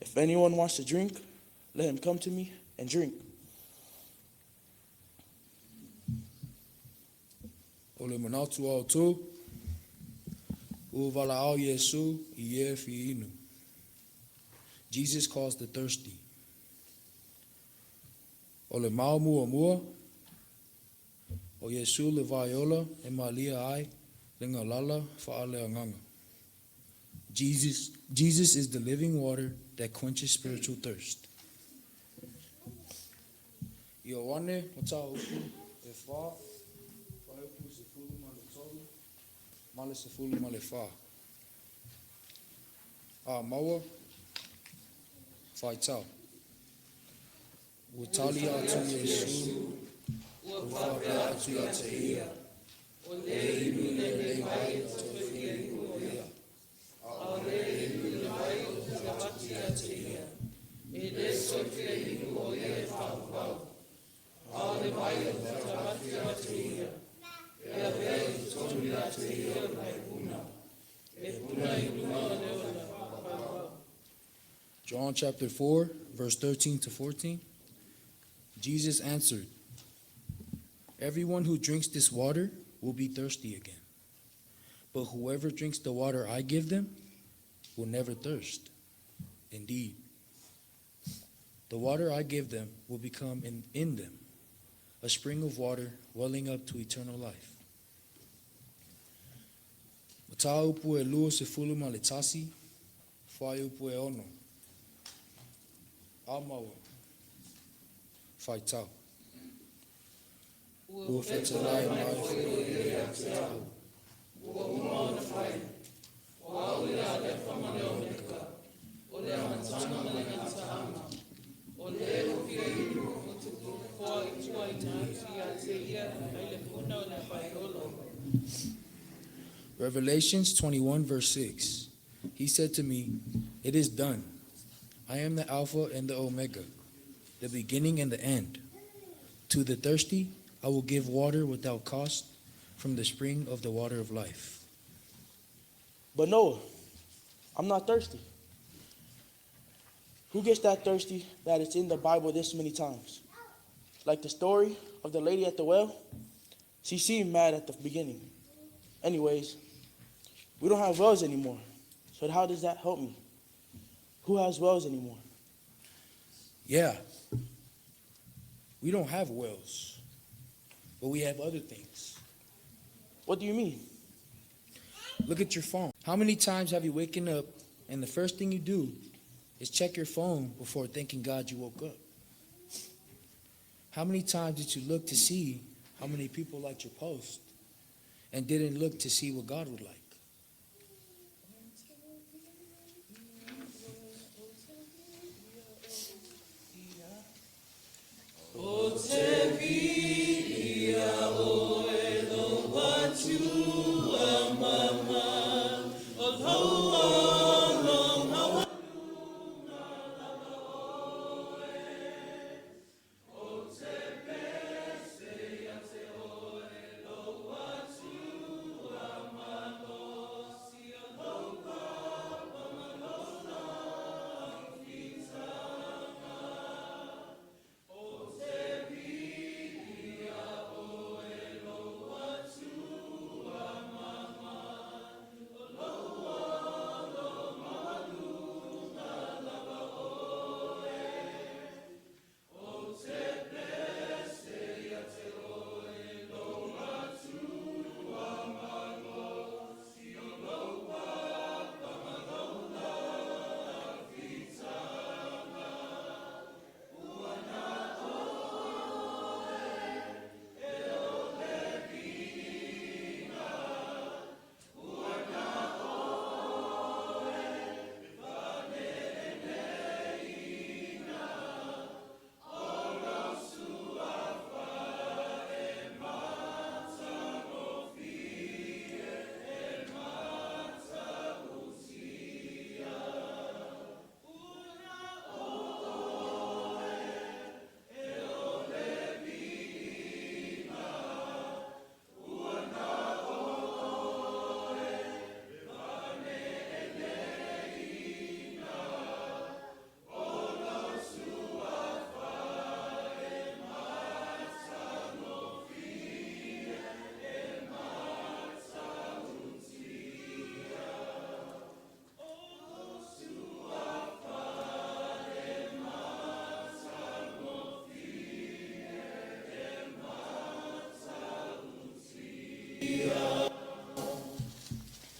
If anyone wants to drink, let him come to me and drink. O le manatu autū, ua valaau Iesū i e fia inu. Jesus calls the thirsty. O le mau muamua, ʻO Iesū le vai ola e mālie ai le galala faaleagaga. Jesus, Jesus is the living water that quenches spiritual thirst. Ioane Mataupu e whā, fuaiupu 13 ma le 14. A maua, faitau. Ua tali atu Iesū, ua faapea atu ia te ia, O le inu i lenei vai e toe fia inu o ia, a o le inu i le vai ou te avatu ia te ia, e le toe fia inu o ia e faavavau, a o le vai ou te avatu ia te ia, e avea i totonu ia te ia o le vai puna, e puna i luga o le ola faavavau. John chapter 4, verse 13 to 14. Jesus answered, Everyone who drinks this water will be thirsty again. But whoever drinks the water I give them will never thirst. Indeed, the water I give them will become in them a spring of water welling up to eternal life. Mataupu e 21, fuaiupu e 6. A maua. Faitau. Ua fetalai mai foi o ia ia te au. Ua uma ona fai, o au ia Alefa ma le Omeka, o le amataga ma le gataaga. O le ua fia inu ou te foaituaina atu ia te ia mai le puna o le vai ola. Revelations 21, verse 6. He said to me, It is done. I am the Alpha and the Omega, the beginning and the end. To the thirsty, I will give water without cost from the spring of the water of life. But Noah, I'm not thirsty. Who gets that thirsty that it's in the Bible this many times? Like the story of the lady at the well? She seemed mad at the beginning. Anyways, we don't have wells anymore. So how does that help me? Who has wells anymore? Yeah, we don't have wells, but we have other things. What do you mean? Look at your phone. How many times have you waken up and the first thing you do is check your phone before thanking God you woke up? How many times did you look to see how many people liked your post and didn't look to see what God would like? O te